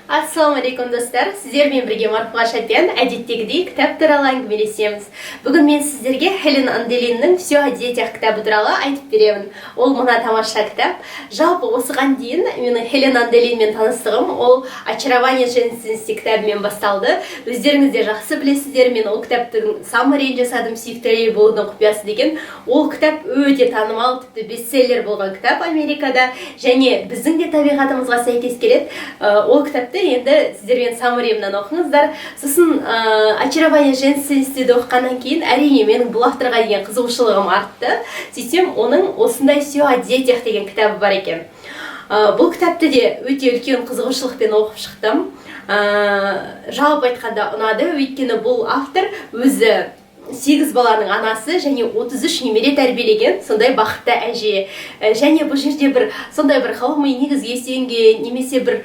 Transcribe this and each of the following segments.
Ассалаумағалейкум, достар! Сіздермен бірге Марфуға Шапиян. Әдеттегідей кітап туралы әңгімелесеміз. Бүгін мен сіздерге Хелен Анделиннің «Все о детях» кітабы туралы айтып беремін. Ол мына тамаша кітап. Жалпы, осыған дейін менің Хелен Анделинмен таныстығым ол «Очарование женственности» кітабымен басталды. Өздеріңіз де жақсы білесіздер, мен ол кітаптың саммариін жасадым, «Сүйікті әйел болудың құпиясы» деген. Ол кітап өте танымал, тіпті бестселлер болған кітап Америкада және біздің де табиғатымызға сәйкес келеді. Ол кітапты енді сіздермен саммариімнан оқыңыздар. Сосын «Очарование женственности» оқығаннан кейін, әрине, менің бұл авторға деген қызығушылығым артты. Сөйтсем, оның осындай «Все о детях» деген кітабы бар екен. Бұл кітапты де өте үлкен қызығушылықпен оқып шықтым. Жалпы айтқанда, ұнады, өйткені бұл автор өзі сегіз баланың анасы және 33 немере тәрбиелеген сондай бақытты әже. Және бұл жерде бір сондай бір ғылыми негізге сүйенген немесе бір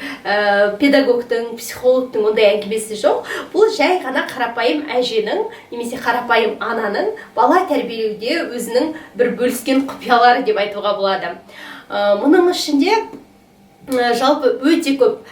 педагогтың, психологтың ондай әңгімесі жоқ. Бұл жай ғана қарапайым әженің немесе қарапайым ананың бала тәрбиелеуде өзінің бір бөліскен құпиялары деп айтуға болады. Мұның ішінде жалпы өте көп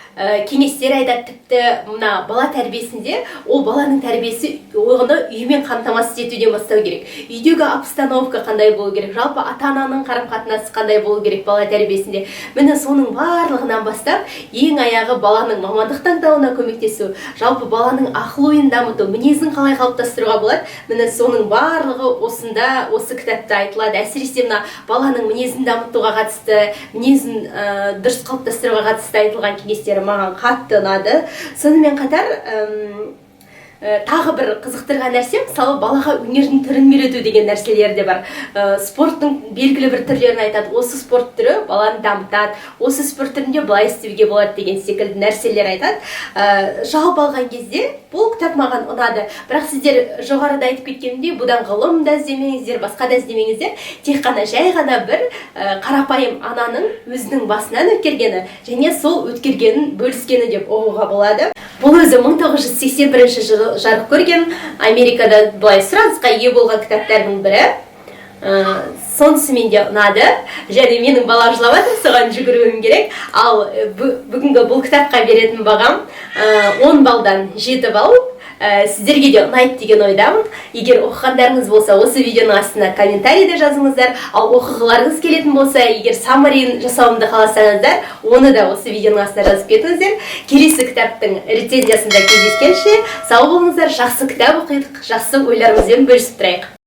кеңестер айтады. Тіпті мына бала тәрбиесінде ол баланың тәрбиесі, оны үймен қамтамасыз етуден бастау керек. Үйдегі обстановка қандай болу керек, жалпы ата ананың қарым қатынасы қандай болу керек бала тәрбиесінде, міне, соның барлығынан бастап, ең аяғы баланың мамандық таңдауына көмектесу, жалпы баланың ақыл ойын дамыту, мінезін қалай қалыптастыруға болады, міне, соның барлығы осында, осы кітапта айтылады. Әсіресе мына баланың мінезін дамытуға қатысты, мінезін дұрыс қалыптастыруға қатысты айтылған кеңестері маған қатты ұнады. Сонымен қатар тағы бір қызықтырған нәрсе, мысалы, балаға өнердің түрін үйрету деген нәрселер де бар. Спорттың белгілі бір түрлерін айтады, осы спорт түрі баланы дамытады, осы спорт түрінде былай істеуге болады деген секілді нәрселер айтады. Жалпы алған кезде, бұл кітап маған ұнады. Бірақ сіздер жоғарыда айтып кеткенімдей, бұдан ғылым да іздемеңіздер, басқа да іздемеңіздер. Тек қана жай ғана бір қарапайым ананың өзінің басынан өткергені және сол өткергенін бөліскені деп ұғуға болады. Бұл өзі 1981 жылы жарық көрген, Америкада былай сұранысқа ие болған кітаптардың бірі. Сонысымен де ұнады. Және менің балам жылап жатыр, соған жүгіруім керек. Ал бүгінгі бұл кітапқа беретін бағам 10 балдан 7 балл. Сіздерге де ұнайды деген ойдамын. Егер оқығандарыңыз болса, осы видеоның астына комментарийде жазыңыздар. Ал оқығыларыңыз келетін болса, егер саммарин жасауымды қаласаңыздар, оны да осы видеоның астына жазып кетіңіздер. Келесі кітаптың рецензиясында кездескенше сау болыңыздар! Жақсы кітап оқиық, жақсы ойларымызбен бөлісіп тұрайық.